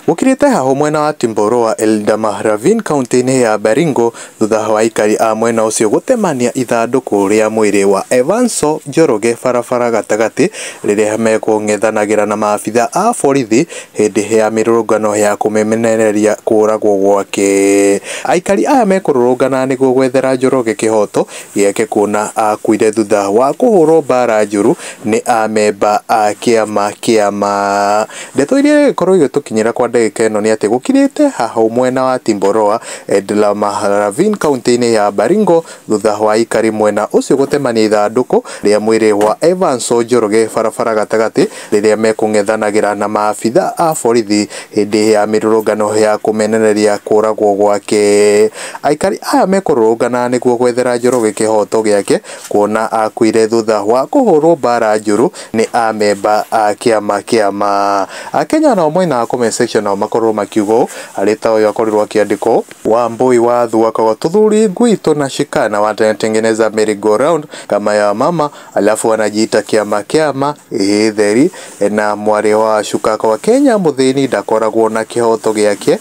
Gũkirĩte heho mwena wa Timboroa Eldama Ravine kaunti-inĩ ya Baringo thutha wa aikari a mwena ũcio gũtemania ithandũkũ rĩa mwĩrĩ wa Evanso Njoroge barabara gatagatĩ rĩrĩa mekũng'ethanagĩra na maabitha a borithi hĩndĩ ya mĩrũrũngano ya kũmenereria kũragwo gwake. Aikari aya mekũrũrũngana nĩguo gwethera Njoroge kĩhoto gĩake kuona akuire thutha wa kũhũrwo mbara njũru nĩ amemba a kĩama kĩama. Ndeto iria ĩgĩkorwo igĩtũkinyĩra kwa ndagĩka ĩno nĩ atĩ gũkirĩte haho mwena wa Timboroa Eldama Ravine kaunti-inĩ ya Baringo thutha wa aikari mwena ũcio gũtemania ithandũkũ rĩa mwĩrĩ wa Evanso Njoroge barabara gatagatĩ rĩrĩa mekũng'ethanagĩra na maabitha a borithi hĩndĩ ya mĩrũrũngano ya kũmenereria kũragwo gwake. Aikari aya mekũrũrũngana nĩguo gwethera Njoroge kĩhoto gĩake kuona akuire thutha wa kũhũrwo mbara njũru nĩ amemba a kĩama kĩama. Akenya nao mwena wa comment section nao makorwo makiuga ũũ arĩ ta ũyũ akorirwo akĩandĩkwo Wambui wa Thua kwa tuthuri ngui tunashikana wanatengeneza merry go round kama ya mama alafu wanajiita kĩama kĩama ĩhĩ theri. Na mwarĩ wa Shuka kwa Kenya mũthĩni ndakoragwo na kĩhoto gĩake.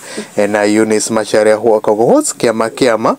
Na Eunice Macharia akauga what's kĩama kĩama.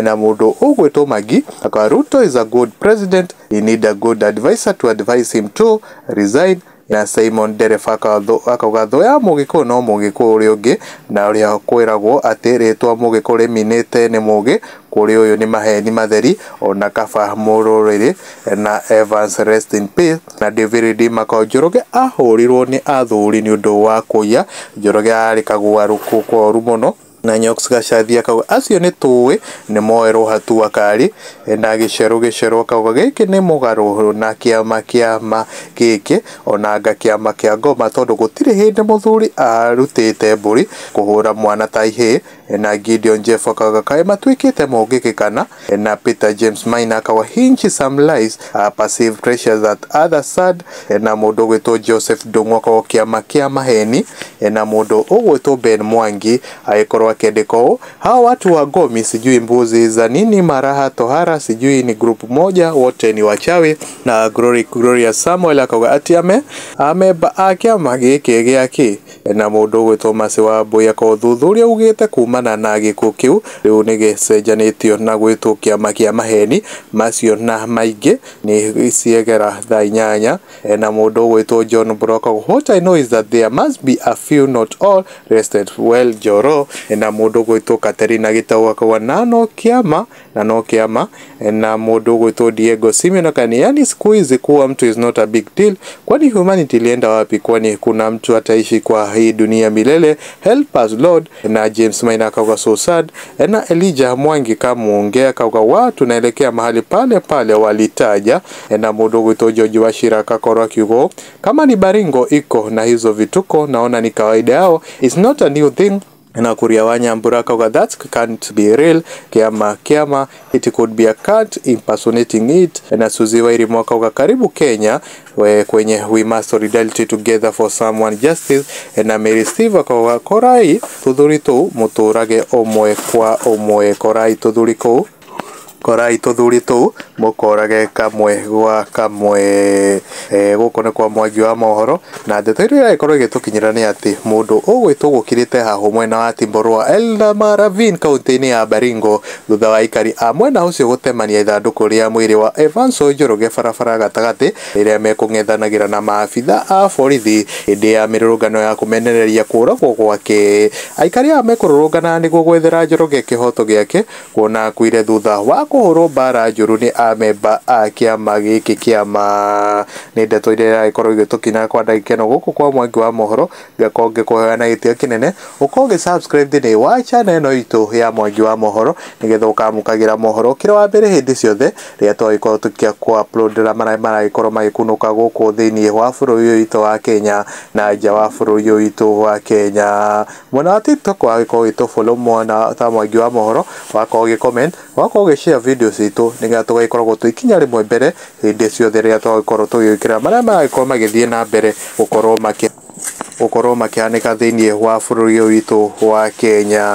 Na mũndũ ũgwĩtwo Magi akauga Ruto is a good president, he need a good advisor to advise him to resign. Na Simon Dereba akauga thũ ya mũgĩkũyũ no mũgĩkũyũ ũrĩa ũngĩ, na ũrĩa kwĩragwo atĩ rĩtwa mũgĩkũyũ rĩminĩte nĩ mũgĩ kũrĩ ũyũ nĩ maheni matheri ona kaba mũrũrĩrĩ. Na Evans rest in peace. Na David Makau Njoroge ahũrirwo nĩ athuri nĩ ũndũ wa kũiya. Njoroge arĩ kaguarũku koru mũno. Na Nyox Gacathi akauga acio nĩ tũĩ nĩ moerwo hatua kari. Na Gĩcerũ Gĩcerũ akauga gĩkĩ nĩ mũgarũ na kĩama kĩama gĩkĩ onanga kĩama kĩa ngoma tondũ gũtirĩ hĩndĩ mũthuri arutĩte mbũri kũhũra mwana ta ihĩĩ. Na Gideon Jeff akauga kaĩ matuĩkĩte mũngĩkĩ kana. Na Peter James Maina akauga hinchi some lies perceived pressures that other sad. Na mũndũ ũgwĩtwo Joseph Ndung'u akauga kĩama kĩa maheni. Na mũndũ ũgwĩtwo Ben Mwangi agĩkorwo akĩandĩka ũũ hawa watu wa Gomi sijui mbuzi za nini maraha tohara sijui ni group moja wote ni wachawi. Na Glory Gloria Samuel akauga ati amemba a kĩama gĩkĩ gĩake. Na mũndũ ũgwĩtwo Mercy Wambui akauga ũthuthuria ugĩte kumana na gĩkuũ kĩu rĩu nĩ gĩcenjanĩtio na gwĩtwo kĩama kĩa maheni macio na maingĩ nĩ ciegera thaa 8. Na mũndũ ũgwĩtwo John Brock akauga what I know is that there must be a few not all rested well Njoro. Na mũndũ ũgwĩtwo Katerina Gitau akauga na no kĩama na no kĩama. Na mũndũ ũgwĩtwo Diego Simeon akani yani siku hizi kuwa mtu is not a big deal, kwani humanity ilienda wapi? Kwani kuna mtu ataishi kwa hii dunia milele? Help us Lord. Na James Maina akauga so sad. Na Elijah Mwangi kamuongea akauga watu naelekea mahali pale pale walitaja. Na mũndũ ũgwĩtwo George Wachira akakorwo akiuga kama ni Baringo iko na hizo vituko naona ni kawaida yao, it's not a new thing. Na Kuria wa Nyambura akauga that can't be real kĩama kĩama, it could be a cat impersonating it. Na Suzy Wairimu akauga karibu Kenya we, kwenye we must solidarity together for someone justice. Na Mary Steve akauga korai tuthuri tuu muturage ũmwe kwa ũmwe, korai tuthuri kuu korai tuthuri tuu mukorage kamwe gwa kamwe. Gũkũ nĩ kwa Mwangi wa mohoro. Na ndeto iria ĩrakorwo ĩgĩtũkinyĩra nĩ atĩ mũndũ ũgwĩtwo gũkirĩte haho mwena wa Timboroa Eldama Ravine kaunti-inĩ ya Baringo thutha wa aikari a mwena ũcio gũtemania ithandũkũ rĩa mwĩrĩ wa Evanso Njoroge barabara gatagatĩ rĩrĩa mekũng'ethanagĩra na maabitha a borithi hĩndĩ ya mĩrũrũngano ya kũmenereria kũragwo gwake. Aikari aya mekũrũrũngana nĩguo gwethera Njoroge kĩhoto gĩake kuona akuire thutha wa kũhũrwo mbara njũru nĩ amemba a kĩama gĩkĩ kĩama. Nĩ ndeto iria iragikorwo igĩtũkinyĩra kwa ndagĩka ĩno gũkũ kwa Mwangi wa mohoro. Ngakorwo ngĩkũhoya na gĩtĩo kĩnene ũkorwo ũgĩ subscribe thĩinĩ wa channel ĩno itũ ya Mwangi wa mohoro nĩgetha ũkamũkagĩra mohoro kĩrĩa wa mbere hĩndĩ ciothe rĩrĩa twagĩkorwo tũkĩa kũ upload marĩa maragĩkorwo magĩkunũka gũkũ thĩinĩ wa bũrũri ũyũ witũ wa Kenya na nja wa bũrũri ũyũ witũ wa Kenya. Mwena wa TikTok wagĩkorwo ũgĩtũ follow mwena ta Mwangi wa mohoro, wakorwo ũgĩ comment, wakorwo ũgĩ share video citũ nĩgetha tũgagĩkoragwo twĩ ikinya rĩmwe mbere hĩndĩ ciothe rĩrĩa twagĩkorwo tũgĩkĩra marĩa maragĩkorwo magĩthiĩ na mbere gũkorwo makĩhanĩka thĩinĩ wa bũrũri ũyũ witũ wa Kenya.